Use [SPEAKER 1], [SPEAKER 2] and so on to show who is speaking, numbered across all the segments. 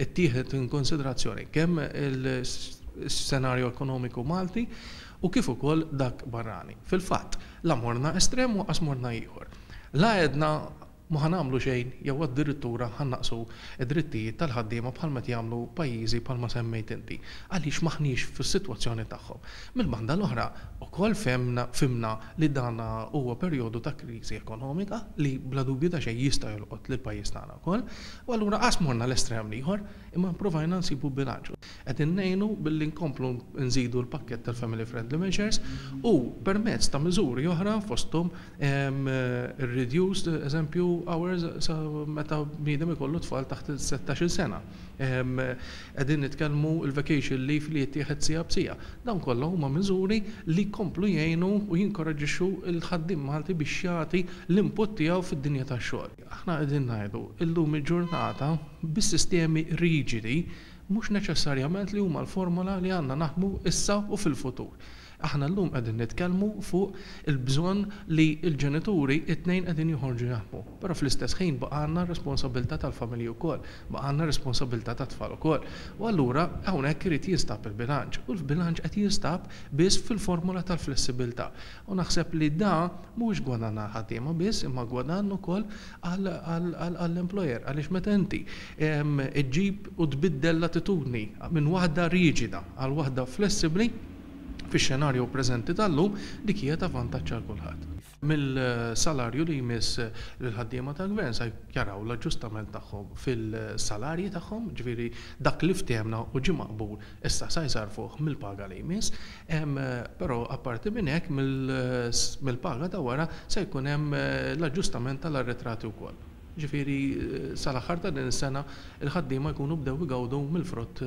[SPEAKER 1] Ittieħed in konsiderazzjoni kemm il-xenarju ekonomiku Malti u kif ukoll dak barrani. Fil-fatt, la morna estrem u lanqas morna ieħor. La għedna ma ħa nagħmlu xejn jew addirittura ħa nnaqqsu id-drittijiet tal-ħaddiema bħalma qed jagħmlu pajjiżi bħalma semmejt inti. Għaliex m'aħniex fis-sitwazzjoni tagħhom. Mill-banda l-oħra, ukoll fhimna li dan huwa perjodu ta' kriżi ekonomika li bla dubju ta' xejn jista' jolqot lil pajjiż tagħna wkoll. U allura qas morna l-estrem l-ieħor, imma provajna nsibu bilanċ. Qed ngħinu billi nkomplu nżidu l-pakket tal-family friendly measures u permezz ta' miżuri oħra, fosthom reduced, eżempju, hours sa meta bniedem ikollu tfal taħt 16 sena. Qegħdin nitkellmu il-vacation leave li jittieħed siegħa b'siegħa. Dawn kollha huma miżuri li jkomplu jgħinu u jinkoraġixxu l-ħaddiem Malti biex jagħti l-input tiegħu fid-dinja tax-xogħol. Aħna qegħdin ngħidu illum il-ġurnata bis-sistemi riġidi mhux neċessarjament li huma l-formula li għandna naħdmu issa u fil-futur. Aħna llum qegħdin nitkellmu fuq il-bżonn li l-ġenituri it-tnejn qegħdin joħorġu jaħdmu. Però fl-istess ħin baqgħalna responsabilità tal-familji wkoll, baqgħalna responsabilità tat-tfal ukoll. U allura hawnhekk irid jinstab il-bilanċ. U l-bilanċ qed jinstab biss fil-formula tal-flessibilità. U naħseb li da mhuwiex gwadann għall-ħaddiema biss, imma gwadann ukoll għall-employer. Għaliex meta inti iġġib u tbiddel l-attitudni minn waħda riġida għal waħda flessibbli, fix-xenarju preżenti tal-lum, dik hija ta' vantaġġ għal kulħadd. Mill-salarju li jmiss l-ħaddiema tal-gvern sa jaraw l-aġġustament tagħhom fil-salarji tagħhom, ġifieri dak li ftehemna u ġie maqbul issa sa jsarfuh mill-paga li jmiss, però apparti minn hekk, mill-paga ta' wara se jkun hemm l-aġġustament tal-arretrati wkoll. Ġifieri sal-aħħar ta' din is-sena il-ħaddiema jkunu bdew igawdu mill-frott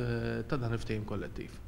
[SPEAKER 1] ta' dan il-ftehim kollettiv.